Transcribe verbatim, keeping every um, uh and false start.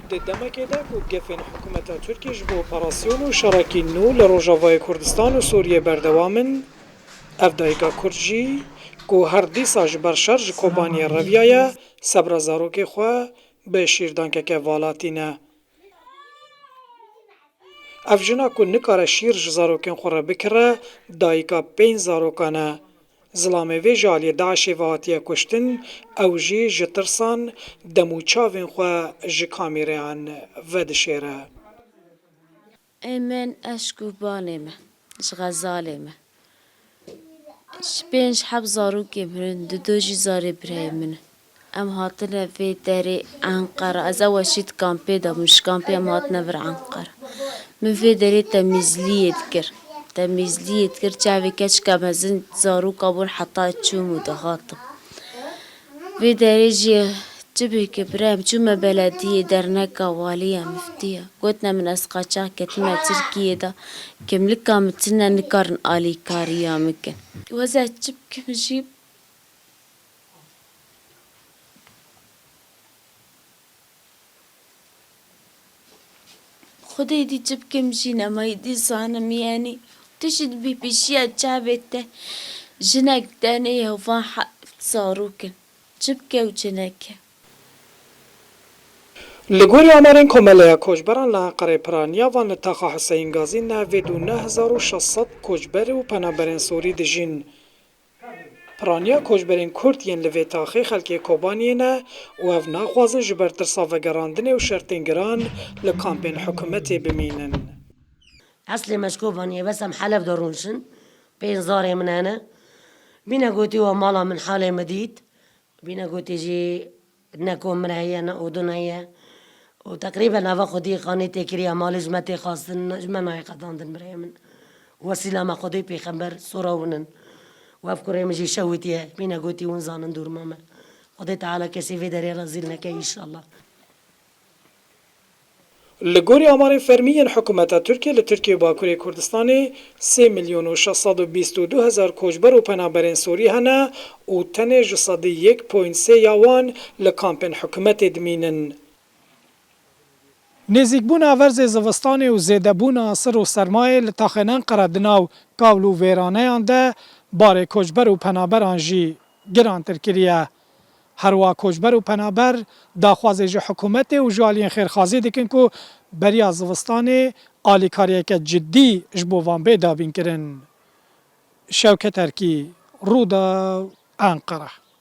Di demekê de ku gefên hikûmeta Tirkiyê ji bo operasyon û şerekî nû li Rojavayê Kurdistan û Sûriyê berdewam in, ev dayika Kurd jî ku her dîsa ji ber şer ji Kobaniyê reviyaye, sebra zarokê xwe bi şîrdankeke vala tîne. Ev jina ku nikare şîr ji zarokên xwe re bikire, dayika pênc zarokan e. Zilamê vê ji aliyê DAIŞê ve hatiye kuştin, ew jî ji tirsan dem û çavên xwe ji kamîreyan vedişêre. Ê min, ez ji Kobanê me, ji Xezalê me. Ji pênc heb zarokê min in, du du jî zarê birayê min in. Em hatine vê derê Enqera. Ez ew weşî di kampê de bûm, ji kampê em hatine vir Enqera. Min vê derê temîzliyê dikir. Temîzliyê dikir, çavê keçika mezin zaroka bûn heta çûm û dihatim. Vê derê jî çi bike birem, çûme belediyê, derneka, waliya, miftiya. Gotine min ez qaçax ketime Tirkiyê de, kimlika min tune, nikarin alîkariya min kin. Weza çi bikim jî? Xwedê dî çi bikim jî nema, êdî zanim yanî. Tu jî dibî pêşiya çavê te jinek tenê ye û van he-, zarok in. Çi bike û çi neke? Li gorî amarên Komeleya Koçberan li Enqerê, piraniya van li taxa Huseyîn Gazî neh vê du neh hezar û şeş sed koçber û penaberên Sûrî dijîn. Piraniya koçberên Kurd yên li vê taxê xelkê Kobaniyê ne û ev naxwazin ji ber tirsa vegerandinê û şertên giran li kampên hikûmetê bimînin. Eslê me ji Kobaniyê, bes em Heleb de rûnişin. Pênc zarê min hene. Bîne gotî we mala min halê min dît. Bîne gotî jî ne kom min heye, ne odun heye. Û teqrîben eva xwedî xanî tê kiriye, malê ji me tê xwestin, ji me nayê qedandin birayê min. Wesîla me Xwedê pêxember sora win in. Û ev kurê min jî şewitiye, bîne gotî win zanin dûrma me. Xwedê Teala kesî vê derê rezîl neke înşallah. Li gorî amarên fermî yên hikûmeta Tirkiyê, li Tirkiye û Bakurê Kurdistanê sê milyon û şeş sed û bîst û du hezar koçber û penaberên Sûrî hene û tenê ji sedî yek point sê ya wan li kampên hikûmetê dimînin. Nêzîkbûna verzê zivistanê û zêdebûna sir û sermayê li taxên Enqere di nav kawl û vêraneyan de barê koçber û penaberan jî girantir kiriye. Herwiha koçber û penaber daxwazê ji hikûmetê û ji aliyên xêrxwazî dikin ku beriya zivistanê alîkariyeke cidî ji bo van bê dabînkirin. Şewket Erkî, Rûdaw, Enqere.